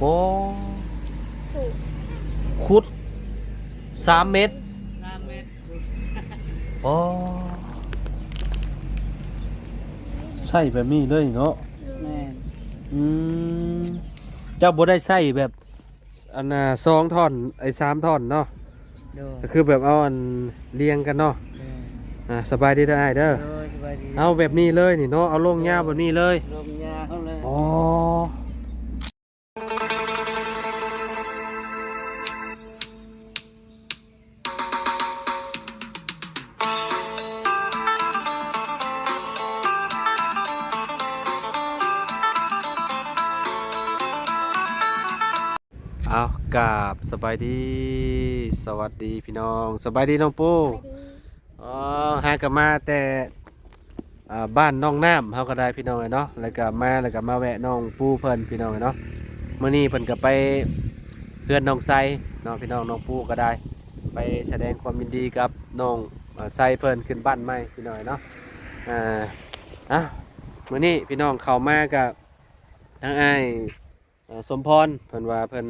ໂອ້ ສຸດ ຂຸດສາມເມັດ ສາມເມັດ ໂອ້ ໃຊ້ແບບນີ້ເລີຍເນາະ. ແມ່ນ. ອືມ ເຈົ້າບໍ່ໄດ້ໃຊ້ແບບ ອັນນ່າ ສອງທ່ອນ ໄອ້ ສາມທ່ອນເນາະ. ໂດຍ. ກໍຄືແບບເອົາອັນລຽງກັນເນາະ. ໂດຍ. ອ່າ ສະບາຍດີເດີອ້າຍເດີ. ໂດຍ ສະບາຍດີ. ເອົາແບບນີ້ເລີຍນີ້ເນາະ ເອົາລົງຍາວແບບນີ້ເລີຍ. ລົງຍາວເລີຍ. ອໍ. ເອົາ ກາບສະບາຍດີ ສະຫວັດດີພີ່ນ້ອງ ສະບາຍດີນ້ອງປູ. ສະບາຍດີ. ອໍ ຫາກະມາແຕ່ ອ່າ ບ້ານນ້ອງນ້ຳເຮົາກໍໄດ້ພີ່ນ້ອງເອີຍເນາະ ແລ້ວກໍມາ ແລ້ວກໍມາແວະນ້ອງປູເພິ່ນພີ່ນ້ອງເອີຍເນາະ. ມື້ນີ້ເພິ່ນກໍໄປເຮືອນນ້ອງໄຊເນາະ ພີ່ນ້ອງ ນ້ອງປູກໍໄດ້ໄປສະແດງຄວາມຍິນດີກັບນ້ອງ ອ່າ ໄຊເພິ່ນຂຶ້ນບ້ານໃໝ່ພີ່ນ້ອງເອີຍເນາະ. ອ່າ ເອົ້າ ມື້ນີ້ພີ່ນ້ອງເຂົ້າມາກໍທາງອ້າຍ ເອີ ສົມພອນ ເພິ່ນວ່າເພິ່ນ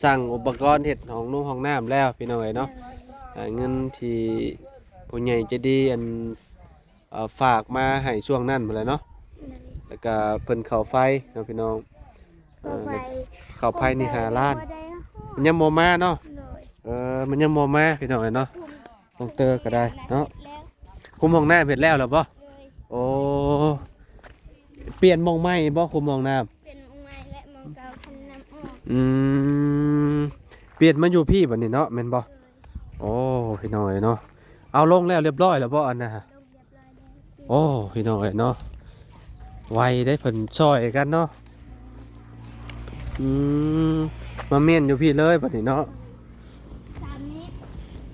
ສັ່ງອຸປະກອນເຮັດຫ້ອງນຸ່ງຫ້ອງນ້ຳແລ້ວພີ່ນ້ອງເອີຍເນາະ. ເອີ ເງິນທີ່ຜູ້ໃຫຍ່ໃຈດີ ອັນ ເອີ ຝາກມາໃຫ້ຊ່ວງນັ້ນພຸ້ນແຫຼະເນາະ. ແລ້ວກະເພິ່ນເຂົ້າໄຟເນາະພີ່ນ້ອງ. ເອີ ເຂົ້າໄຟ ເຂົ້າໄຟນີ້ຫ້າລ້ານ ມັນຍັງບໍ່ມາເນາະ. ໂດຍ. ເອີ ມັນຍັງບໍ່ມາພີ່ນ້ອງເອີຍເນາະ. ນ້ອງເຕີກໍໄດ້ເນາະ ຄຸມຫ້ອງນ້ຳເຮັດແລ້ວແລ້ວບໍ່? ໂດຍ. ໂອ້ ປ່ຽນໝ່ອງໃໝ່ບໍ່ ຄຸມຫ້ອງນ້ຳ? ປ່ຽນໝ່ອງໃໝ່ ແລະ ໝ່ອງເກົ່າຄັນນ້ຳອອກ. ອືມ ປ່ຽນມາຢູ່ພີ້ບັດນີ້ເນາະ ແມ່ນບໍ່? ໂດຍ. ໂອ້ ພີ່ນ້ອງເອີຍເນາະ ເອົາລົງແລ້ວລຽບຮ້ອຍແລ້ວບໍ່ອັນນ່າ? ລົງລຽບຮ້ອຍແລ້ວ. ໂອ້ ພີ່ນ້ອງເອີຍເນາະ ໄວເດ້ ເພິ່ນຊ່ອຍກັນເນາະ. ອືມ ມາເມັ້ນຢູ່ພີ້ເລີຍບັດນີ້ເນາະ. ຕາມນີ້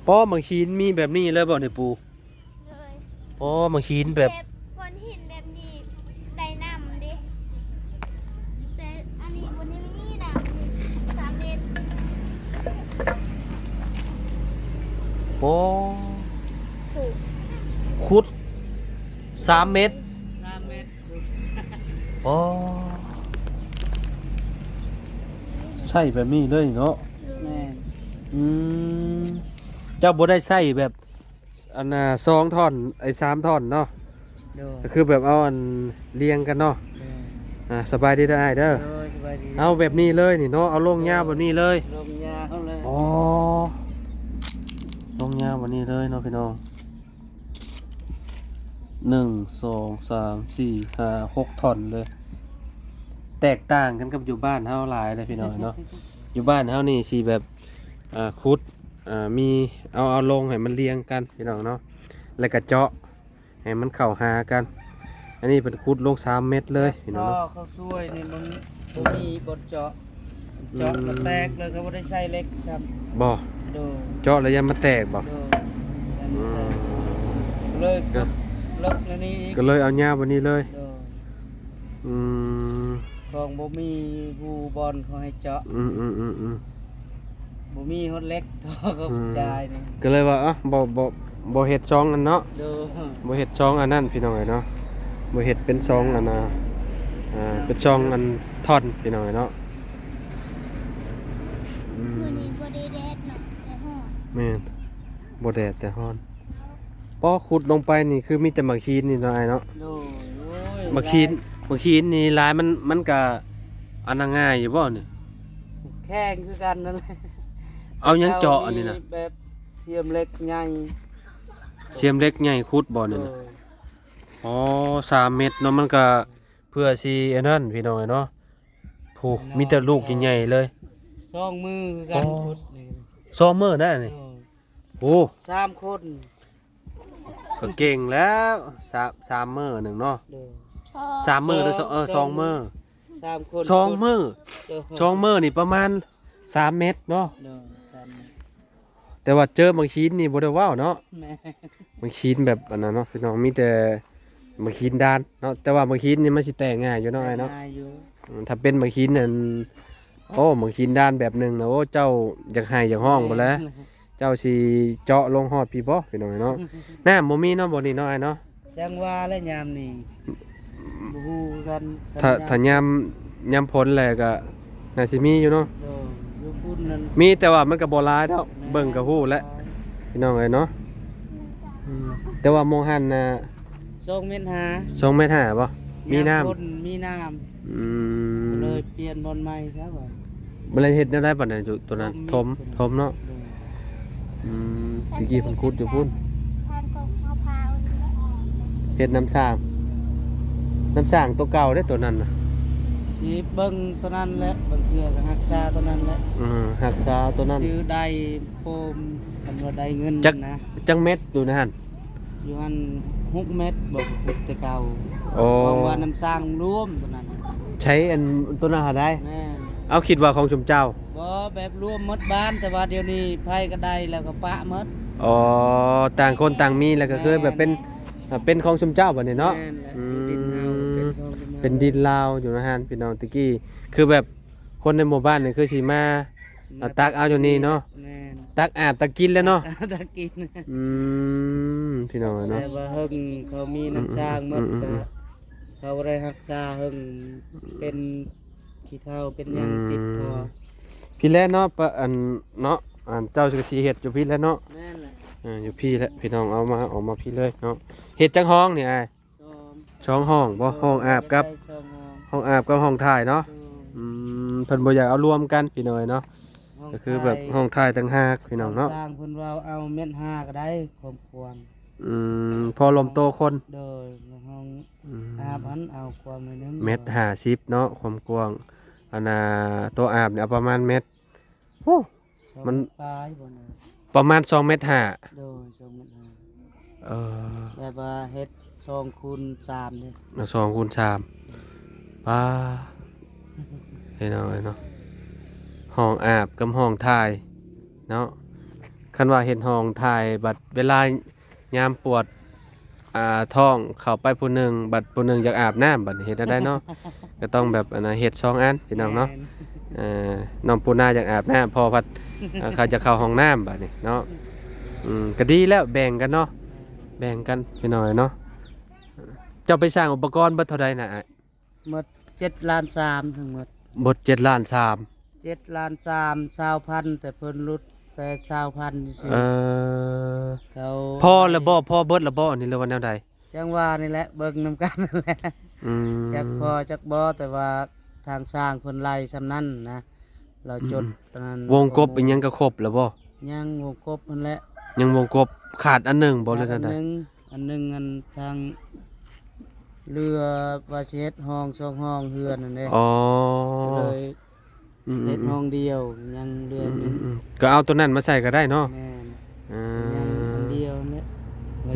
ອໍ ໝາກຫີນມີແບບນີ້ເລີຍບໍ່ນີ້ປູ່? ໂດຍ. ອໍ ໝາກຫີນແບບ ແບບ ໂຂດຫີນແບບນີ້ໄດ້ນ້ຳເດ້ ແຕ່ອັນນີ້ບໍ່ໄດ້ມີນ້ຳ ນີ້ສາມເມັດ. ໂອ້ ສຸດ ຂຸດສາມເມັດ ສາມເມັດ. ອໍ ໃຊ້ແບບນີ້ເລີຍເນາະ. ແມ່ນ. ອືມ ເຈົ້າບໍ່ໄດ້ໃຊ້ແບບ ອັນນ່າ ສອງທ່ອນ ໄອ້ ສາມທ່ອນເນາະ. ໂດຍ. ກໍຄືແບບເອົາອັນລຽງກັນເນາະ. ໂດຍ. ອ່າ ສະບາຍດີເດີອ້າຍເດີ. ໂດຍ ສະບາຍດີ. ເອົາແບບນີ້ເລີຍນີ້ເນາະ ເອົາລົງຍາວແບບນີ້ເລີຍ. ລົງຍາວເລີຍ. ອໍ ລົງຍາວແບບນີ້ເລີຍເນາະພີ່ນ້ອງ. ໜຶ່ງ ສອງ ສາມ ສີ່ ຫ້າ ຫົກທ່ອນເລີຍ. ແຕກຕ່າງກັນກັບຢູ່ບ້ານເຮົາຫຼາຍເລີຍພີ່ນ້ອງເນາະ. ຢູ່ບ້ານເຮົານີ້ຊິແບບ ອ່າ ຂຸດ ອ່າ ມີ ເອົາ ເອົາລົງໃຫ້ມັນລຽງກັນພີ່ນ້ອງເນາະ ແລ້ວກະເຈາະໃຫ້ມັນເຂົ້າຫາກັນ. ອັນນີ້ເພິ່ນຂຸດລົງສາມເມັດເລີຍພີ່ນ້ອງເນາະ. ເຂົ້າຊ່ວຍນີ້ມັນບໍ່ມີບ່ອນເຈາະ ເຈາະແລ້ວແຕກເລີຍ ເຂົາບໍ່ໄດ້ໃສ່ເຫຼັກຊ້ຳ. ບໍ່? ໂດຍ. ເຈາະແລ້ວຢ້ານມັນແຕກບໍ່? ໂດຍ. ຢ້ານມັນແຕກ. ອືມ ເລີຍ ກໍເລິກແລ້ວນີ້ອີກ ກໍເລີຍເອົາຍາວກວ່ານີ້ເລີຍ. ໂດຍ. ອືມ ຂອງບໍ່ມີຜູ້ບ່ອນເຂົາໃຫ້ເຈາະ. ອືມໆໆໆ ບໍ່ມີຮອດເຫຼັກຕໍ່ເຂົາ ອືມ ຈ່າຍນີ້ ກໍເລີຍວ່າ ເອົ້າ ບໍ່ ບໍ່ ບໍ່ເຮັດຊ່ອງອັນເນາະ. ໂດຍ. ບໍ່ເຮັດຊ່ອງອັນນັ້ນພີ່ນ້ອງເອີຍເນາະ ບໍ່ເຮັດເປັນຊ່ອງອັນນ່າ ອ່າ ເປັນຊ່ອງອັນທ່ອນພີ່ນ້ອງເອີຍເນາະ. ອືມ ມື້ນີ້ບໍ່ໄດ້ແດດເນາະ ແຕ່ຮ້ອນ. ແມ່ນ ບໍ່ແດດແຕ່ຮ້ອນ. ປໍ ຂຸດລົງໄປນີ້ຄືມີແຕ່ໝາກຫີນນີ້ເນາະອ້າຍເນາະ. ໂດຍ. ໂອ້ຍ ໝາກຫີນ ຫຼາຍ ໝາກຫີນນີ້ຫຼາຍ ມັນ ມັນກະອັນນັ້ນງ່າຍຢູ່ບໍ່ນີ້? ແຂງຄືກັນນັ້ນແຫຼະ. ເອົາຫຍັງເຈາະອັນນີ້ນະ? ແບບສຽມເຫຼັກໃຫຍ່ ສຽມເຫຼັກໃຫຍ່ຂຸດບໍ່ນີ້ນະ? ໂດຍ. ອໍ ສາມເມັດເນາະ ມັນກະເພື່ອຊິອັນນັ້ນພີ່ນ້ອງເອີຍເນາະ. ໂອ້ ມີແຕ່ລູກໃຫຍ່ໆເລີຍ. ສອງມືຄືກັນ ອໍ ຂຸດນີ້ ສອງມືນະນີ້. ໂດຍ. ໂອ້ ສາມຄົນ ກໍເກັ່ງແລ້ວ ສາມ ສາມມື້ໜຶ່ງເນາະ. ໂດຍ. ສາມມື້ ສອງ ຫຼື ເອີ ສອງ ສອງມື້ ສາມຄົນ ສອງມື້. ໂດຍ. ສອງມື້ນີ້ປະມານສາມເມັດເນາະ. ໂດຍ ສາມເມັດ. ແຕ່ວ່າເຈີໝາກຫີນນີ້ບໍ່ໄດ້ເວົ້າເນາະ. ແມ່ນ. ໝາກຫີນແບບອັນນັ້ນເນາະ ພີ່ນ້ອງ ມີແຕ່ໝາກຫີນດ່ານເນາະ. ແຕ່ວ່າໝາກຫີນນີ້ມັນຊິແຕກງ່າຍຢູ່ເນາະ ແຕກງ່າຍຢູ່. ອືມ ຖ້າເປັນໝາກຫີນນັ້ນ ໂອ້ ໝາກຫີນດ່ານແບບໜຶ່ງນະ ໂອ້ ເຈົ້າຢາກໄຫ້ຢາກຮ້ອງພຸ້ນແຫຼະ. ແມ່ນ. ເຈົ້າຊິເຈາະລົງຮອດພີ້ບໍ່ ພີ່ນ້ອງເນາະ? ນ້ຳບໍ່ມີເນາະ ບ່ອນນີ້ເນາະ ອ້າຍເນາະ? ຈັ່ງວ່າແຫຼະ ຍາມນີ້ບໍ່ຮູ້ຄືກັນ. ຖ້າ ຖ້າຍາມ ຍາມຝົນແລ້ວກະ ໜ້າຊິມີຢູ່ເນາະ. ໂດຍ ຢູ່ພຸ້ນນັ້ນ ມີແຕ່ວ່າມັນກໍບໍ່ຫຼາຍດອກ. ແມ່ນ ເບິ່ງກໍຮູ້ແຫຼະ ບໍ່ຫຼາຍ ພີ່ນ້ອງເອີຍເນາະ. ອືມ ແຕ່ວ່າໝ່ອງຫັ້ນນະ ສອງແມັດຫ້າ ສອງແມັດຫ້າບໍ່? ມີນ້ຳ ມີນ້ຳ. ອືມ ກໍເລີຍປ່ຽນບ່ອນໃໝ່ຊະວ່າ. ບໍ່ໄດ້ເຮັດແນວໃດບັດນີ້ ຢູ່ຕົວນັ້ນ ຖົມ ຖົມເນາະ. ໂດຍ ອືມ ຕະກີ້ເພິ່ນຂຸດຢູ່ພຸ້ນ ເຮັດນ້ຳສ້າງ ນ້ຳສ້າງຕົວເກົ່າເດ້ຕົວນັ້ນນະ. ຊິເບິ່ງຕົວນັ້ນແຫຼະ ບາງເທື່ອກໍຮັກສາຕົວນັ້ນແຫຼະ. ອືມ ຮັກສາຕົວນັ້ນ ຊື້ໄດ້ໂປມ ຄັນວ່າໄດ້ເງິນ ຈັກ ນະ ຈັກແມັດຢູ່ໃນຫັ້ນ? ຢູ່ຫັ້ນຫົກແມັດ ບໍ່ ກໍຂຸດແຕ່ເກົ່າ. ໂອ້ ເພາະວ່ານ້ຳສ້າງລວມຕົວນັ້ນ. ໃຊ້ອັນຕົວນັ້ນຫາໄດ້? ແມ່ນ. ເອົາ ຄິດວ່າຂອງຊຸມເຈົ້າ? ບໍ່ ແບບລວມໝົດບ້ານ ແຕ່ວ່າດຽວນີ້ໃຜກໍໄດ້ແລ້ວກໍປະໝົດ. ອໍ ຕ່າງຄົນຕ່າງມີ ແລ້ວກໍຄືແບບເປັນ ແມ່ນ ເປັນຂອງຊຸມເຈົ້າບັດນີ້ເນາະ. ແມ່ນແຫຼະ ອືມ ເປັນດິນເຮົາ ເປັນຂອງຊຸມເຮົາ ເປັນດິນລາວຢູ່ໃນຫັ້ນ ພີ່ນ້ອງ. ຕະກີ້ຄືແບບຄົນໃນໝູ່ບ້ານນີ້ຄືຊິມາ ມາຕັກເອົາຢູ່ນີ້ເນາະ. ແມ່ນ ຕັກອາບຕັກກິນແຫຼະເນາະ ຕັກອາບຕັກກິນ. ອືມ ພີ່ນ້ອງເອີຍເນາະ ແຕ່ວ່າເຫິງເຂົາມີນ້ຳສ້າງໝົດ ອືມໆໆໆ ກໍເຂົາບໍ່ໄດ້ຮັກສາເຫິງ ເປັນຂີ້ເຖົ້າເປັນຫຍັງ ອືມ ຕິດຄໍ. ພີ້ແຫຼະເນາະ ປະ ອັນເນາະ ອັນເຈົ້າກໍຊິເຮັດຢູ່ພີ້ແຫຼະເນາະ. ແມ່ນແຫຼະ ເອີ ຢູ່ພີ້ແຫຼະ ພີ່ນ້ອງ ເອົາມາ ເອົາມາພີ້ເລີຍເນາະ. ເຮັດຈັກຫ້ອງນີ້ອ້າຍ? ສອງ ສອງຫ້ອງບໍ່? ໂດຍ ຫ້ອງອາບກັບ ສອງຫ້ອງ ຫ້ອງອາບກັບຫ້ອງຖ່າຍເນາະ. ໂດຍ ອືມ ເພິ່ນບໍ່ຢາກເອົາລວມກັນ ພີ່ນ້ອງເອີຍເນາະ. ຫ້ອງ ກໍຄືແບບ ຖ່າຍ ຫ້ອງຖ່າຍຕ່າງຫາກ ພີ່ນ້ອງເນາະ. ສ້າງເພິ່ນວ່າເອົາແມັດຫ້າກໍໄດ້ ຄວາມກວ້າງ ອືມ ພໍລົມໂຕຄົນ. ໂດຍ ຫ້ອງ ອືມ ອາບຫັ້ນເອົາກວ້າງໜ້ອຍໜຶ່ງ ແມັດຫ້າສິບເນາະ ຄວາມກວ້າງ. ອັນນ່າ ໂຕອາບນີ້ເອົາປະມານແມັດ ໂອ້ ມັນປາຍບໍ່ນະ ປະມານສອງແມັດຫ້າ. ໂດຍ ສອງແມັດຫ້າ. ເອີ ແບບວ່າເຮັດສອງຄູນສາມເດ້. ເອົາ ສອງຄູນສາມ ປາ ພີ່ນ້ອງເອີຍເນາະ ຫ້ອງອາບກັບຫ້ອງຖ່າຍເນາະ. ຄັນວ່າເຮັດຫ້ອງຖ່າຍ ບັດເວລາຍາມປວດ ອ່າ ທ້ອງເຂົ້າໄປຜູ້ໜຶ່ງ ບັດຜູ້ໜຶ່ງຢາກອາບນ້ຳ ບັດນີ້ເຮັດແນວໃດເນາະ? ກໍຕ້ອງແບບ ອັນນ່າ ເຮັດສອງອັນ ພີ່ນ້ອງເນາະ. ແມ່ນ ເອີ ນ້ອງປູນາຢາກອາບນ້ຳ ພໍ່ພັດ ເອີ ເຂົາຈະເຂົ້າຫ້ອງນ້ຳ ບັດນີ້ເນາະ. ອືມ ກໍດີແລ້ວ ແບ່ງກັນເນາະ ແບ່ງກັນ ພີ່ນ້ອງເນາະ. ເຈົ້າໄປສ້າງອຸປະກອນເບິດເທົ່າໃດນະອ້າຍ? ໝົດເຈັດລ້ານສາມທັງໝົດ. ໝົດເຈັດລ້ານສາມ. ເຈັດລ້ານສາມ ຊາວພັນ ແຕ່ເພິ່ນຫຼຸດແຕ່ຊາວພັນຊື່ໆ. ເອີ ເຂົາ ພໍແລ້ວບໍ່? ພໍເບິດແລ້ວບໍ່ນີ້ ຫຼືວ່າແນວໃດ? ຈັ່ງວ່ານີ້ແຫຼະ ເບິ່ງນຳກັນນັ້ນແຫຼະ. ອືມ ຈັກພໍຈັກບໍ່ ແຕ່ວ່າທາງຊ່າງເພິ່ນໄລ່ຊ່ຳນັ້ນນະ ລາວຈົດ ອືມ ອັນນັ້ນ ວົງກົບອີ່ຫຍັງກໍຄົບແລ້ວບໍ່? ຍັງ ວົງກົບຫັ້ນແຫຼະ ຍັງວົງກົບ ຂາດອັນໜຶ່ງບໍ່ ຫຼືແນວໃດ? ອັນໜຶ່ງ ອັນໜຶ່ງ ອັນທາງເຮືອວ່າຊິເຮັດຫ້ອງສອງຫ້ອງເຮືອນນັ້ນເດ້. ອໍ ກໍເລີຍ ອືມໆໆ ເຮັດຫ້ອງດຽວ ຍັງເຫຼືອໜຶ່ງ. ອືມໆໆ ກໍເອົາຕົວນັ້ນມາໃສ່ກໍໄດ້ເນາະ. ແມ່ນ ອ່າ ຍັງອັນດຽວນັ້ນແຫຼະ.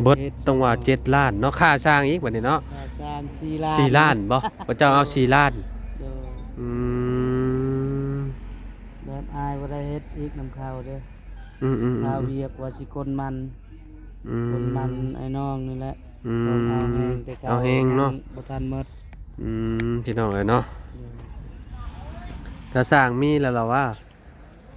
ເບິດ ຕ້ອງວ່າເຈັດລ້ານເນາະ ຄ່າສ້າງອີກບັດນີ້ເນາະ. ຄ່າສ້າງສີ່ລ້ານ. ສີ່ລ້ານບໍ່? ພະເຈົ້າເອົາສີ່ລ້ານ. ໂດຍ ອືມ ແບບອ້າຍບໍ່ໄດ້ເຮັດອີກນຳເຂົາເດ້. ອືມໆໆໆ ລາວວຽກວ່າຊິກົນມັນ ອືມ ກົນມັນອ້າຍນ້ອງນີ້ແຫຼະ. ອືມ ເອົາແຮງແຕ່ເກົ່າ ເອົາແຮງເນາະ ຍັງບໍ່ທັນໝົດ. ອືມ ພີ່ນ້ອງເອີຍເນາະ. ໂດຍ ກະສ້າງມີແລ້ວລະວ່າ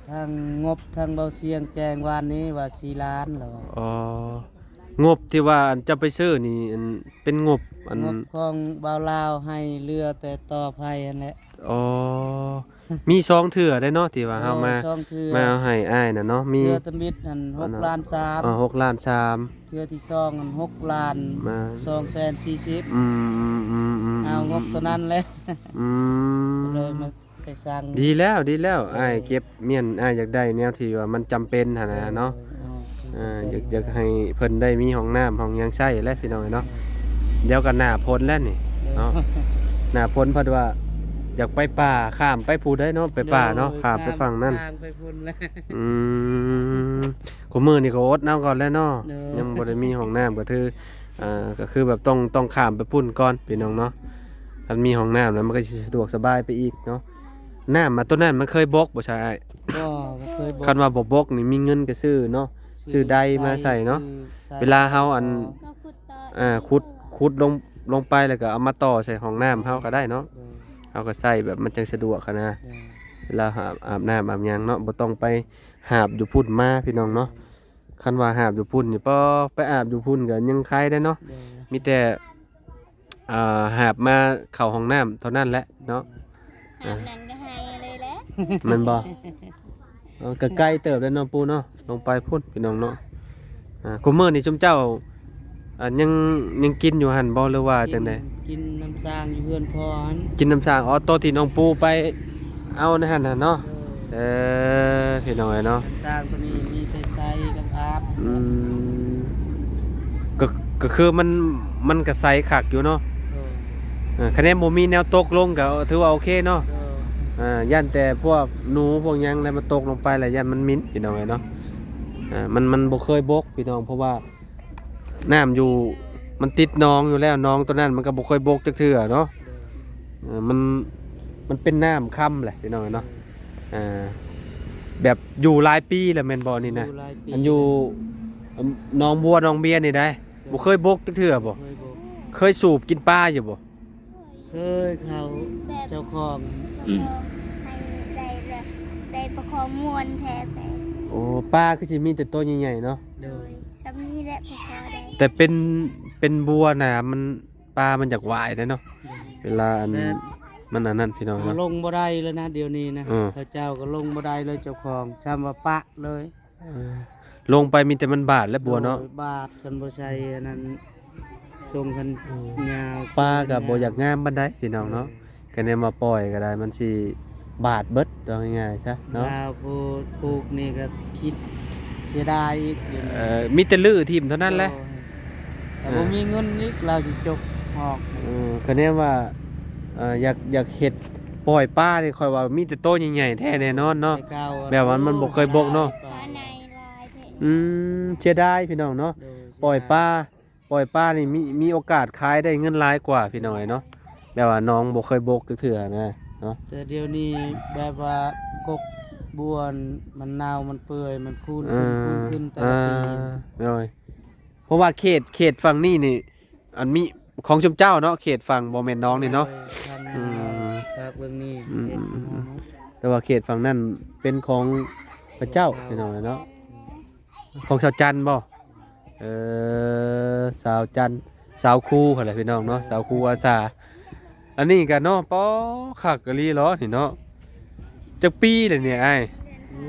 ທັງງົບ ທັງເບົາສຽງແຈ້ງວານນີ້ວ່າສີ່ລ້ານລະວ່າ. ອໍ ງົບທີ່ວ່າອັນເຈົ້າໄປຊື້ນີ້ ອັນເປັນງົບອັນ ງົບຂອງບ່າວລາວໃຫ້ເຫຼືອແຕ່ຕໍ່ໄຟຫັ້ນແຫຼະ. ອໍ ມີສອງເທື່ອໄດ໋ເນາະ ທີ່ວ່າເຮົາມາ ເອີ ສອງເທື່ອ ມາເອົາໃຫ້ອ້າຍນະເນາະ. ມີເທື່ອທຳອິດຫັ້ນຫົກລ້ານສາມ. ອໍ ຫົກລ້ານສາມ. ເທື່ອທີສອງຫັ້ນຫົກລ້ານສອງແສນສີ່ສິບ. ອືມໆໆໆ ເອົາງົບຕົວນັ້ນແຫຼະ. ອືມ ກໍເລີຍມາ ໄປສັ່ງ. ດີແລ້ວ ດີແລ້ວ. ເອີ ອ້າຍເກັບມ້ຽນ ອ້າຍຢາກໄດ້ແນວທີ່ວ່າມັນຈຳເປັນຫັ້ນນະເນາະ. ເອີ ເອີ ຢາກ ຢາກໃຫ້ເພິ່ນໄດ້ມີຫ້ອງນ້ຳຫ້ອງຫຍັງໃຊ້ແຫຼະ ພີ່ນ້ອງເອີຍເນາະ. ເອີ ດຽວກໍໜ້າຝົນແລ້ວນີ້ ເອີ ເນາະ. ໜ້າຝົນເພິ່ນວ່າຢາກໄປປ່າ ຂ້າມໄປພູໃດເນາະ ໄປປ່າເນາະ. ໂດຍ ຂ້າມໄປຝັ່ງນັ້ນ ຂ້າມໄປພຸ້ນແລ້ວ. ອືມ ຄູ່ມື້ນີ້ກໍອົດເອົາກ່ອນແຫຼະເນາະ. ໂດຍ ຍັງບໍ່ໄດ້ມີຫ້ອງນ້ຳ ກໍຖື ອ່າ ກໍຄືແບບຕ້ອງ ຕ້ອງຂ້າມໄປພຸ້ນກ່ອນ ພີ່ນ້ອງເນາະ. ຄັນມີຫ້ອງນ້ຳແລ້ວ ມັນກໍຊິສະດວກສະບາຍໄປອີກເນາະ. ນ້ຳ ອາ ຕົວນັ້ນມັນເຄີຍບົກບໍ່ຊະອ້າຍ? ບໍ່ ບໍ່ເຄີຍບົກ. ຄັນວ່າບໍ່ບົກນີ້ ມີເງິນກໍຊື້ເນາະ ຊື້ ຊື້ໄດມາໃສ່ເນາະ. ເວລາເຮົາອັນ ເຮົາຂຸດຕໍ່ ອ່າ ຂຸດ ຂຸດລົງ ລົງໄປ ແລ້ວກໍເອົາມາຕໍ່ໃສ່ຫ້ອງນ້ຳເຮົາກໍໄດ້ເນາະ. ໂດຍ ເຮົາກໍໃຊ້ແບບມັນຈັ່ງສະດວກຫັ້ນນະ. ໂດຍ ເວລາອາບ ອາບນ້ຳອາບຫຍັງເນາະ ບໍ່ຕ້ອງໄປຫາບຢູ່ພຸ້ນມາ ພີ່ນ້ອງເນາະ. ຄັນວ່າຫາບຢູ່ພຸ້ນນີ້ ປໍ ໄປອາບຢູ່ພຸ້ນກໍຍັງໄຄໄດ້ເນາະ. ໂດຍ ມີແຕ່ ອ່າ ຫາບມາເຂົ້າຫ້ອງນ້ຳເທົ່ານັ້ນແຫຼະເນາະ. ຫາບນັ້ນກໍໄຫ້ເລີຍແຫຼະ. ແມ່ນບໍ່? ເອີ ກໍໄກເຕີບແລ້ວເນາະ ປູເນາະ ລົງໄປພຸ້ນ ພີ່ນ້ອງເນາະ. ອ່າ ຄຸມື້ນີ້ຊຸມເຈົ້າ ອ່າ ຍັງ ຍັງກິນຢູ່ຫັ້ນບໍ່ ຫຼືວ່າຈັ່ງໃດ? ກິນ ກິນນ້ຳສ້າງຢູ່ເຮືອນພໍ່ຫັ້ນ ກິນນ້ຳສ້າງ. ອໍ ໂຕທີ່ນ້ອງປູໄປເອົາໃນຫັ້ນນະເນາະ. ເອີ ເອີ ພີ່ນ້ອງເອີຍເນາະ ນ້ຳສ້າງໂຕນີ້ມີແຕ່ໃສ່ກັບອາບ. ອືມ ກໍ ກໍຄືມັນ ມັນກໍໃສຄັກຢູ່ເນາະ. ເອີ ເອີ ຄະແນນບໍ່ມີແນວຕົກລົງກໍຖືວ່າໂອເຄເນາະ. ເອີ ອ່າ ຢ້ານແຕ່ພວກໜູພວກຫຍັງແລ້ວມັນຕົກລົງໄປແລ້ວຢ້ານມັນໝິ່ນ ພີ່ນ້ອງເອີຍເນາະ. ອ່າ ມັນ ມັນບໍ່ເຄີຍບົກ ພີ່ນ້ອງ ເພາະວ່າ ນ້ຳຢູ່ ມັນຕິດໜອງຢູ່ແລ້ວ ໜອງຕົວນັ້ນມັນກໍບໍ່ເຄີຍບົກຈັກເທື່ອເນາະ. ເອີ ມັນ ມັນເປັນນ້ຳຄຳແຫຼະ ພີ່ນ້ອງເອີຍເນາະ. ເອີ ແບບຢູ່ຫຼາຍປີແລ້ວແມ່ນບໍ່ນີ້ນະ? ຢູ່ຫຼາຍປີ ອັນຢູ່ ໜອງບົວ ໜອງເບຍນີ້ໄດ໋ ເອີ ບໍ່ເຄີຍບົກຈັກເທື່ອບໍ່? ບໍ່ເຄີຍບົກ. ເຄີຍສູບກິນປາຢູ່ບໍ່? ເຄີຍ ເຂົາ ແບບ ເຈົ້າຂອງ ເຈົ້າຂອງໃຫ້ໄດ້ ໄດ້ປະຄອງມ່ວນແທ້ໄປ. ໂອ້ ປາຄືຊິມີແຕ່ໂຕໃຫຍ່ໆເນາະ. ໂດຍ ຊ່ຳນີ້ແຫຼະພໍໄດ້. ແຕ່ເປັນ ເປັນບົວນະ ມັນ ປາມັນຢາກຫວາຍເດ້ເນາະ. ໂດຍ ເວລາອັນ ແມ່ນ ມັນອັນນັ້ນ ພີ່ນ້ອງເນາະ ເຮົາລົງບໍ່ໄດ້ເລີຍນະ ດຽວນີ້ນະ. ເອີ ເຂົາເຈົ້າກໍລົງບໍ່ໄດ້ເລີຍ ເຈົ້າຂອງ ຊ່ຳວ່າປະເລີຍ. ເອີ ລົງໄປມີແຕ່ມັນບາດແລ້ວບົວເນາະ. ໂດຍ ບາດ ຄັນບໍ່ໃສ່ອັນນັ້ນ ຊົງຄັນ ອືມ ຍາວ ປາກໍບໍ່ຢາກງາມປານໃດ ພີ່ນ້ອງເນາະ. ໂດຍ ຄະແນນວ່າປ່ອຍກໍໄດ້ ມັນຊິບາດເບິດ ເວົ້າງ່າຍໆຊະເນາະ. ລາວຜູ້ປູກນີ້ກໍຄິດເສຍດາຍອີກ ດຽວນີ້ ເອີ ມີແຕ່ຮື້ຖິ້ມເທົ່ານັ້ນແຫຼະ. ໂດຍ ແຕ່ບໍ່ມີເງິນອີກ ລາວຊິຈົກອອກ. ເອີ ຄະແນນວ່າ ເອີ ຢາກ ຢາກເຮັດປ່ອຍປານີ້ ຂ້ອຍວ່າມີແຕ່ໂຕໃຫຍ່ໆແທ້ແນ່ນອນເນາະ. ແບບວ່າມັນບໍ່ເຄີຍບົກເນາະ. ປາໃຫຍ່ຫຼາຍແທ້. ອືມ ເສຍດາຍ ພີ່ນ້ອງເນາະ. ໂດຍ ປ່ອຍປາ ເສຍດາຍ ປ່ອຍປານີ້ມີ ມີໂອກາດຂາຍໄດ້ເງິນຫຼາຍກວ່າ ພີ່ນ້ອງເອີຍເນາະ. ແບບວ່າໜອງບໍ່ເຄີຍບົກຈັກເທື່ອນະເນາະ. ແຕ່ດຽວນີ້ແບບວ່າກົກບົວມັນເນົ່າ ມັນເປື່ອຍ ມັນຄູນຂຶ້ນ ເອີ ຄູນຂຶ້ນແຕ່ລະປີ. ເອີ ໂດຍ ເພາະວ່າເຂດ ເຂດຝັ່ງນີ້ນີ້ ອັນມີຂອງຊຸມເຈົ້າເນາະ ເຂດຝັ່ງບໍ່ແມ່ນໜອງນີ້ເນາະ. ໂດຍ ທາງ ອືມ ພາກເບື້ອງນີ້ ອືມ ເຂດຂອງເຮົາເນາະ. ແຕ່ວ່າເຂດຝັ່ງນັ້ນເປັນຂອງເຂົາເຈົ້າ ຂອງເຂົາ ພີ່ນ້ອງເນາະ. ອືມ ຂອງສາວຈັນບໍ່? ເອີ ສາວຈັນ ສາວຄູຫັ້ນແຫຼະ ພີ່ນ້ອງເນາະ ສາວຄູອາສາ. ອັນນີ້ກະເນາະ ປໍ ຄັກອີ່ຫຼີເນາະນີ້ເນາະ. ຈັກປີແລ້ວນີ້ອ້າຍ? ໂອ້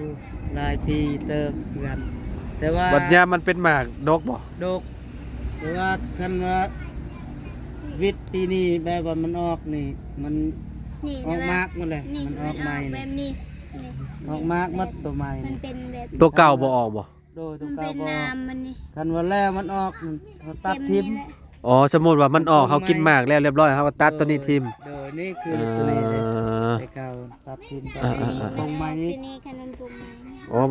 ຫຼາຍປີເຕີບຄືກັນ ແຕ່ວ່າ ບັດຍາມມັນເປັນໝາກດົກບໍ່? ດົກ ແຕ່ວ່າຄັນວ່າວິດປີນີ້ ແບບວ່າມັນອອກນີ້ ມັນ ນີ້ ອອກໝາກໝົດແຫຼະ. ນີ້ ມັນອອກໃໝ່ ອອກແບບນີ້ ນີ້ ອອກໝາກໝົດ ໂຕໃໝ່ ມັນເປັນແບບ ໂຕເກົ່າບໍ່ອອກບໍ່? ໂດຍ ໂຕເກົ່າບໍ່ອອກ ມັນເປັນນ້ຳມັນນີ້. ຄັນວ່າແລ້ວມັນອອກ ເຮົາຕັດຖິ້ມ. ອໍ ສົມມຸດວ່າມັນອອກ ເຮົາກິນໝາກແລ້ວຮຽບຮ້ອຍ ເຮົາກໍຕັດໂຕນີ້ຖິ້ມ. ໂດຍ ໂດຍ ນີ້ຄື ເອີ ໂຕນີ້ເດ້ ແຕ່ເກົ່າຕັດຖິ້ມ. ເອີ ຕົວນີ້ ເອີ ຕົວນີ້ຄັນມັນປຸງໃໝ່ນີ້. ອໍ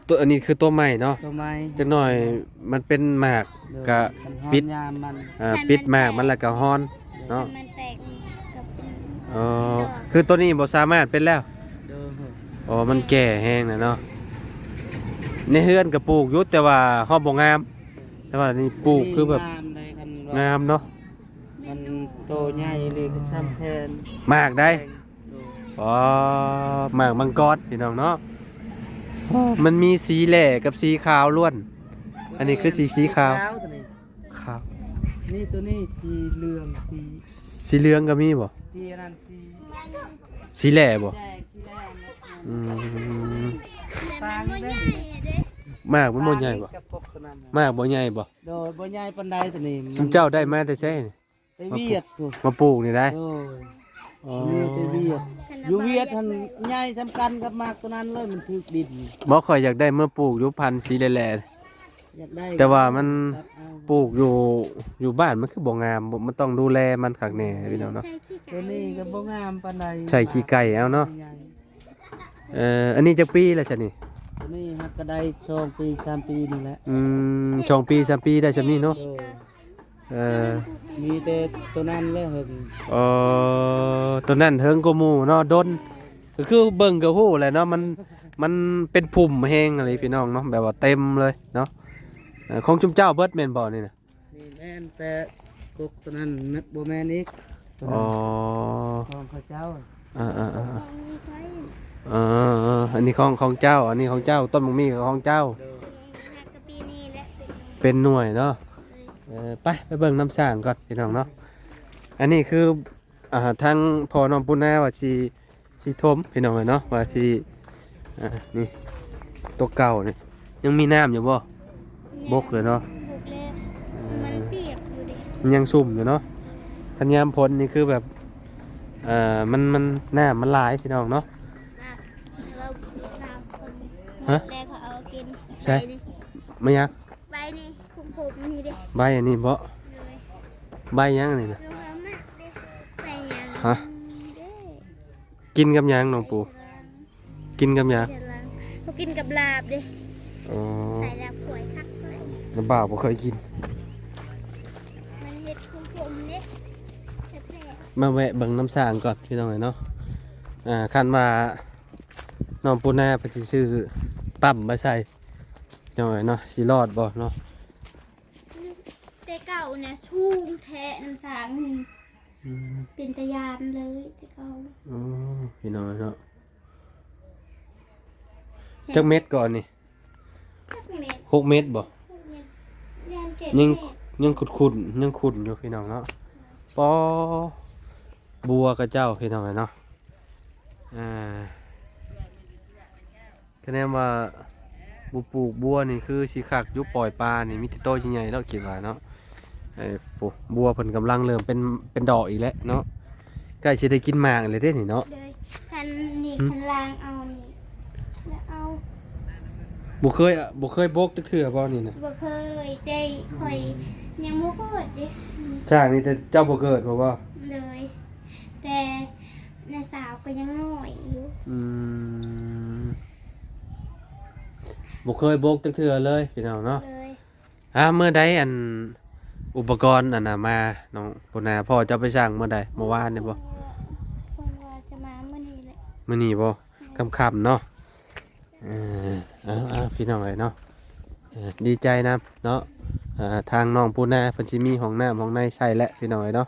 ໂຕ ອັນນີ້ຄືຕົວໃໝ່ເນາະ. ຕົວໃໝ່ ຈັກໜ້ອຍມັນເປັນໝາກ ໂດຍ ກະປິດ ຍາມມັນ ເອີ ປິດໝາກມັນແລ້ວກະຮ້ອນເນາະ. ຄັນມັນແຕກນີ້ກໍເປັນ ອໍ ເປັນດອກ ຄືຕົວນີ້ບໍ່ສາມາດເປັນແລ້ວ. ໂດຍ ອໍ ມັນແກ່ແຮງແລ້ວເນາະ. ໃນເຮືອນກໍປູກຢູ່ ແຕ່ວ່າຮອດບໍ່ງາມ. ແຕ່ວ່ານີ້ປູກຄືແບບ ງາມເນາະ. ມັນໂຕໃຫຍ່ອີ່ຫຼີ ກໍຊ່ຳແຂນ ໝາກໃດ. ໂດຍ ອໍ ໝາກມັງກອນ ພີ່ນ້ອງເນາະ. ອໍ ມັນມີສີແຫຼ້ກັບສີຂາວລ້ວນ. ອັນນີ້ຄືສີ ສີຂາວ ຂາວ ນີ້ ໂຕນີ້ສີເຫຼືອງ ສີ ສີເຫຼືອງກໍມີບໍ່? ສີອັນນັ້ນ ສີ ສີແຫຼ້ບໍ່? ແດງ ສີແດງ. ອືມ ແຕ່ມັນບໍ່ໃຫຍ່ເດ້ ໝາກມັນບໍ່ໃຫຍ່ບໍ່? ໝາກບໍ່ໃຫຍ່ບໍ່? ໂດຍ ບໍ່ໃຫຍ່ປານໃດໂຕນີ້. ຊຸມເຈົ້າໄດ້ມາແຕ່ໃສ? ແຕ່ວຽດພຸ້ນ ມາປູກນີ້ໄດ໋. ໂດຍ ອໍ ມີແຕ່ວຽດ ຢູ່ວຽດຫັ້ນໃຫຍ່ສ່ຳກັນກັບໝາກໂຕນັ້ນເລີຍ ມັນຖືກດິນ. ບໍ່ ຂ້ອຍຢາກໄດ້ມາປູກຢູ່ພັນສີແຫຼ້ໆ ຢາກໄດ້ ແຕ່ວ່າມັນ ຕັດເອົາ ປູກຢູ່ ຢູ່ບ້ານມັນຄືບໍ່ງາມ ບໍ່ ມັນຕ້ອງດູແລມັນຄັກແນ່ ພີ່ນ້ອງເນາະ. ໂຕນີ້ກໍບໍ່ງາມປານໃດ ໃສ່ຂີ້ໄກ່ເອົາເນາະ. ເອີ ອັນນີ້ຈັກປີແລ້ວຊະນີ້? ໂຕນີ້ຫາກກໍໄດ້ສອງປີ ສາມປີນີ້ແຫຼະ. ອືມ ສອງປີ ສາມປີໄດ້ຊ່ຳນີ້ເນາະ. ໂດຍ ເອີ ມີແຕ່ໂຕນັ້ນແຫຼະເຫິງ. ອໍ ໂຕນັ້ນເຫິງກວ່າໝູ່ເນາະ ດົນ ກໍຄືເບິ່ງກໍຮູ້ແຫຼະເນາະ ມັນ ມັນເປັນພຸ່ມແຮງອີ່ຫຼີ ພີ່ນ້ອງເນາະ ແບບວ່າເຕັມເລີຍເນາະ. ເອີ ຂອງຊຸມເຈົ້າເບິດແມ່ນບໍ່ນີ້ນະ? ນີ້ແມ່ນ ແຕ່ກົກໂຕນັ້ນບໍ່ແມ່ນອີກ. ອໍ ຂອງເຂົາເຈົ້າ. ເອີໆໆໆ ເອີໆໆ ອັນນີ້ຂອງ ຂອງເຈົ້າ ອັນນີ້ຂອງເຈົ້າ ຕົ້ນໝາກມີກໍຂອງເຈົ້າ. ໂດຍ ເປັນໜ່ວຍເນາະ. ເອີ ໄປ ໄປເບິ່ງນ້ຳສ້າງກ່ອນ ພີ່ນ້ອງເນາະ. ອັນນີ້ຄື ອ່າ ທາງພໍ່ນ້ອງປູນາວ່າຊິ ຊິຖົມພີ່ນ້ອງເອີຍເນາະ ວ່າຊິ ອ່າ ນີ້ ຕົວເກົ່ານີ້ ຍັງມີນ້ຳຢູ່ບໍ່? ບົກເລີຍເນາະ ບົກແລ້ວ ເອີ ມັນປຽກຢູ່ເດ້ ມັນຍັງຊຸ່ມຢູ່ເນາະ. ຄັນຍາມຝົນນີ້ຄືແບບ ເອີ ມັນ ມັນ ນ້ຳມັນຫຼາຍພີ່ນ້ອງເນາະ. ອ່ະ ແຕ່ວ່ານ້ຳເພິ່ນ ຮະ? ແລ້ວເຂົາເອົາກິນ ໃສ? ໃບນີ້ ມາຫຍັງ? ໃບນີ້ ຄຸມຜົມນີ້ເດ້ ໃບອັນນີ້ບໍ່? ໂດຍ ໃບຫຍັງອັນນີ້ນະ? ໃບຫຍັງ? ຮະ? ເດ້ ກິນກັບຫຍັງນ້ອງປູ? ກິນກັບຫຍັງ? ເຂົາກິນກັບລາບເດ້. ອໍ ໃສ່ລາບກ້ວຍຄັກເລີຍ. ນ້ຳບ່າວບໍ່ເຄີຍກິນ ມັນເຮັດຂົມໆເດ້ ແຊບໆ. ມາແວະເບິ່ງນ້ຳສ້າງກ່ອນພີ່ນ້ອງເອີຍເນາະ. ອ່າ ຄັນວ່ານ້ອງປູນາເພິ່ນຊິຊື້ປ້ຳມາໃສ່ພີ່ນ້ອງເອີຍເນາະ ຊິລອດບໍ່ເນາະ? ແຕ່ເກົ່ານະສູງແທ້ນ້ຳສ້າງນີ້. ອືມ ເປັນຕາຢ້ານເລີຍແຕ່ເກົ່າ. ອໍ ພີ່ນ້ອງເນາະ ຈັກເມັດກ່ອນນີ້? ຈັກເມັດ? ຫົກເມັດບໍ່? ຫົກເມັດ ຍັງ ຍັງຂຸດໆ ຍັງຂຸດຢູ່ພີ່ນ້ອງເນາະ. ປໍ ບົວຂະເຈົ້າພີ່ນ້ອງເອີຍເນາະ. ອ່າ ຄະແນນວ່າບໍ່ປູກບົວນີ້ຄືຊິຄັກຢູ່ ປ່ອຍປານີ້ມີແຕ່ໂຕໃຫຍ່ໆ ແລ້ວຄິດວ່າເນາະ. ເອີ ໂອ້ ບົວເພິ່ນກຳລັງເລີ່ມເປັນ ເປັນດອກອີກແລ້ວເນາະ ໃກ້ຊິໄດ້ກິນໝາກແລ້ວເດ້ນີ້ເນາະ. ໂດຍ ຄັນນີ້ ຫືມ ຄັນລາງເອົານີ້ ແລ້ວເອົາ ບໍ່ເຄີຍ ບໍ່ເຄີຍບົກຈັກເທື່ອບໍ່ນີ້ນະ? ບໍ່ເຄີຍ ແຕ່ຂ້ອຍ ອືມ ຍັງບໍ່ເກີດເດ້. ຊ່າງນີ້ແຕ່ເຈົ້າບໍ່ເກີດບໍ່? ໂດຍ ແຕ່ນ້າສາວກໍຍັງນ້ອຍຢູ່. ອືມ ບໍ່ເຄີຍບົກຈັກເທື່ອເລີຍພີ່ນ້ອງເນາະ. ໂດຍ ອ່າ ມື້ໃດອັນ ອຸປະກອນອັນນ່າມາ ນ້ອງປູນາ ພໍ່ເຈົ້າໄປສ້າງມື້ໃດ? ມື້ວານນີ້ບໍ່? ເພິ່ນວ່າຈະມາມື້ນີ້ແຫຼະ. ມື້ນີ້ບໍ່? ແມ່ນ ຄ່ຳໆເນາະ. ເອີ ເອົາໆ ພີ່ນ້ອງເອີຍເນາະ ເອີ ດີໃຈນຳເນາະ. ອ່າ ທາງນ້ອງປູນາເພິ່ນຊິມີຫ້ອງນ້ຳຫ້ອງໃນໃຊ້ແຫຼະພີ່ນ້ອງເອີຍເນາະ.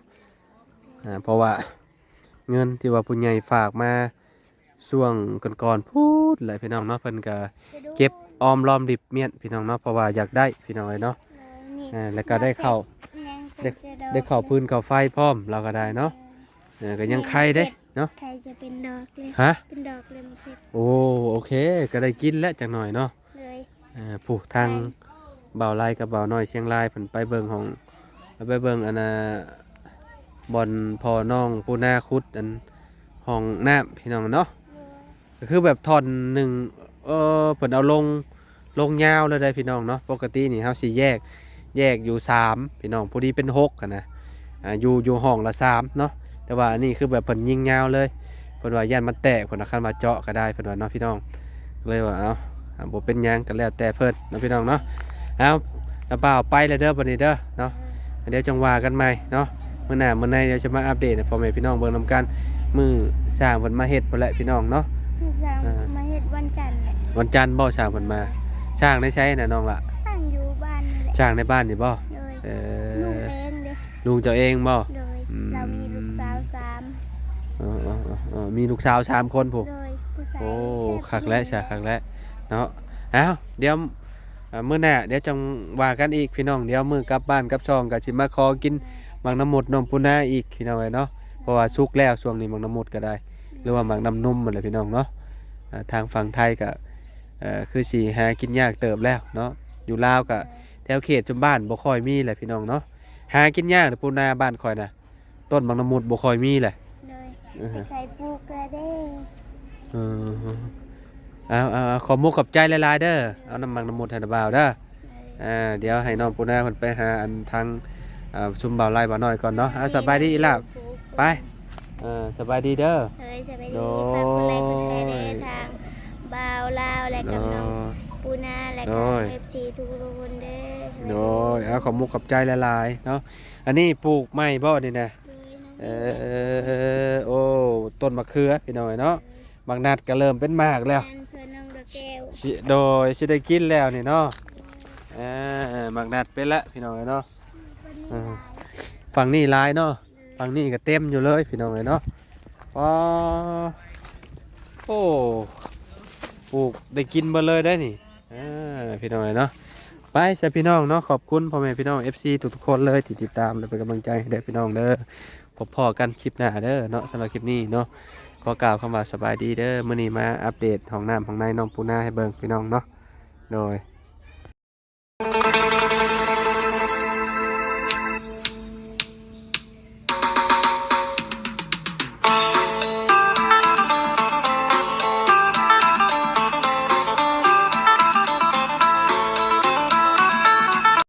ອ່າ ເພາະວ່າເງິນທີ່ວ່າຜູ້ໃຫຍ່ຝາກມາຊ່ວງກ່ອນໆພຸ້ນແຫຼະພີ່ນ້ອງເນາະ ເພິ່ນກະເກັບອອມລອມລິບມ້ຽນພີ່ນ້ອງເນາະ ເພາະວ່າຢາກໄດ້ພີ່ນ້ອງເອີຍເນາະ. ເອີ ແລ້ວກະໄດ້ເຂົ້າ ໄດ້ເຂົ້າຟືນເຂົ້າໄຟພ້ອມ ລາວກະໄດ້ເນາະ. ເອີ ກະຍັງໄຄເດ້ເນາະ ໄຄຈະເປັນດອກເລີຍ. ຮະ? ເປັນດອກເລີຍ. ໂອ້ ໂອເຄ ກະໄດ້ກິນແລ້ວຈັກໜ້ອຍເນາະ. ເລີຍ ເອີ ຜູ້ທາງ ໄປ ບ່າວໄລກັບບ່າວນ້ອຍຊຽງລາຍ ເພິ່ນໄປເບິ່ງຫ້ອງ ໄປເບິ່ງອັນນ່າ ບ່ອນພໍ່ນ້ອງປູນາຂຸດອັນຫ້ອງນ້ຳພີ່ນ້ອງເນາະ. ໂດຍ ກໍຄືແບບທ່ອນໜຶ່ງ ເອີ ເພິ່ນເອົາລົງ ລົງຍາວເລີຍເດ້ພີ່ນ້ອງເນາະ. ປົກກະຕິນີ້ເຮົາຊິແຍກ ແຍກຢູ່ສາມພີ່ນ້ອງ ພໍດີເປັນຫົກຫັ້ນນະ. ອ່າ ຢູ່ ຢູ່ຫ້ອງລະສາມເນາະ ແຕ່ວ່າອັນນີ້ຄືແບບເພິ່ນຍິງຍາວເລີຍ ເພິ່ນວ່າຢ້ານມັນແຕກ ເພິ່ນວ່າ ຄັນວ່າເຈາະກໍໄດ້ ເພິ່ນວ່າເນາະພີ່ນ້ອງ. ເລີຍວ່າ ເອົ້າ ບໍ່ເປັນຫຍັງ ກໍແລ້ວແຕ່ເພິ່ນເນາະພີ່ນ້ອງເນາະ. ເອົາ ລະບ່າວໄປແລ້ວເດີ ບັດນີ້ເດີເນາະ. ອືມ ດຽວຈັ່ງວ່າກັນໃໝ່ເນາະ ມື້ໜ້າມື້ໃນ ດຽວຈະມາອັບເດດໃຫ້ພໍ່ແມ່ພີ່ນ້ອງເບິ່ງນຳກັນ. ມື້ຊ່າງເພິ່ນມາເຮັດພຸ້ນແຫຼະພີ່ນ້ອງເນາະ. ມື້ຊ່າງ ອ່າ ມາເຮັດວັນຈັນແຫຼະ. ວັນຈັນບໍ່ຊ່າງເພິ່ນມາ? ຊ່າງໃນໃສນະນ້ອງລະ? ຊ່າງຢູ່ບ້ານນີ້ແຫຼະ. ຊ່າງໃນບ້ານນີ້ບໍ່? ໂດຍ ເອີ ລຸງເອງເດ້. ລຸງເຈົ້າເອງບໍ່? ໂດຍ ອືມ ລາວມີລູກສາວສາມ. ເອີໆໆໆ ມີລູກສາວສາມຄົນພຸ້ນ. ໂດຍ ຜູ້ຊາຍ. ໂອ້ ແຕ່ຜູ້ຍິງ ຄັກແລ້ວຊະ ຄັກແລ້ວເນາະ. ເອົ້າ ດຽວ ເອີ ມື້ໜ້າດຽວຈັ່ງວ່າກັນອີກພີ່ນ້ອງ. ດຽວມື້ກັບບ້ານກັບຊ່ອງກໍຊິມາຂໍກິນໝາກນ້ຳມົດນ້ອງປູນາອີກພີ່ນ້ອງເອີຍເນາະ ເພາະວ່າສຸກແລ້ວຊ່ວງນີ້ໝາກນ້ຳມົດກໍໄດ້ ຫຼືວ່າໝາກນ້ຳນົມຫັ້ນແຫຼະພີ່ນ້ອງເນາະ. ອ່າ ທາງຝັ່ງໄທກໍ ເອີ ຄືຊິຫາກິນຍາກເຕີບແລ້ວເນາະ. ຢູ່ລາວກໍແຖວເຂດຊຸມບ້ານບໍ່ຄ່ອຍມີແຫຼະພີ່ນ້ອງເນາະ ຫາກິນຍາກເດ້. ປູນາບ້ານຂ້ອຍນະ ຕົ້ນໝາກນ້ຳມົດບໍ່ຄ່ອຍມີແຫຼະ. ໂດຍ ເອີ ໄປໄກປູກແລ້ວເດ້. ເອີ ເອົາໆໆ ຂອບມຸກຂອບໃຈຫຼາຍໆເດີ. ເອົານ້ຳໝາກນ້ຳມົດໃຫ້ນະບ່າວເດີ. ໂດຍ ອ່າ ດຽວໃຫ້ນ້ອງປູນາເພິ່ນໄປຫາອັນທາງ ອ່າ ຊຸມບ່າວໄລບ່າວນ້ອຍກ່ອນເນາະ. ອ່າ ສະບາຍດີອີ່ຫຼ້າ. ໄປ ເອີ ສະບາຍດີເດີ. ໂດຍ ສະບາຍດີ. ໂດຍ ຝາກກົດໄລກົດແຊເດີ ທາງບ່າວລາວ ແລະກະນ້ອງ ໂດຍ ປູນາ ແລະກະ ໂດຍ ເອັຟຊີທຸກໆຄົນເດີ. ໂດຍ ເອົາ ຂອບມຸກຂອບໃຈຫຼາຍໆເນາະ. ອັນນີ້ປູກໃໝ່ບໍ່ນີ້ນະ? ໂດຍ ເອີ ໂອ້ ຕົ້ນມະເຂືອພີ່ນ້ອງເອີຍເນາະ. ໝາກນັດກໍເລີ່ມເປັນໝາກແລ້ວ. ແມ່ນ ສວນນ້ອງດອກແກ້ວ. ຊິ ໂດຍ ຊິໄດ້ກິນແລ້ວນີ້ເນາະ. ເອີ ໝາກນັດເປັນລະພີ່ນ້ອງເອີຍເນາະ. ເອີ ຝັ່ງນີ້ຫຼາຍເນາະ. ໂດຍ ຝັ່ງນີ້ກໍເຕັມຢູ່ເລີຍພີ່ນ້ອງເອີຍເນາະ. ອໍ ໂອ້ ປູກໄດ້ກິນເບິດເລີຍໄດ໋ນີ້. ເອີ ພີ່ນ້ອງເອີຍເນາະ. ໄປຊະພີ່ນ້ອງເນາະ ຂອບຄຸນພໍ່ແມ່ພີ່ນ້ອງ ເອັຟຊີທຸກໆຄົນເລີຍທີ່ຕິດຕາມ ແລະເປັນກຳລັງໃຈໃຫ້ເດີພີ່ນ້ອງເດີ. ໂພ ພົບພໍ້ກັນຄລິບໜ້າເດີເນາະ. ສຳລັບຄລິບນີ້ເນາະ ຂໍກ່າວຄຳວ່າສະບາຍດີເດີ. ມື້ນີ້ມາອັບເດດຫ້ອງນ້ຳຫ້ອງໃນນ້ອງປູນາໃຫ້ເບິ່ງພີ່ນ້ອງເນາະ. ໂດຍ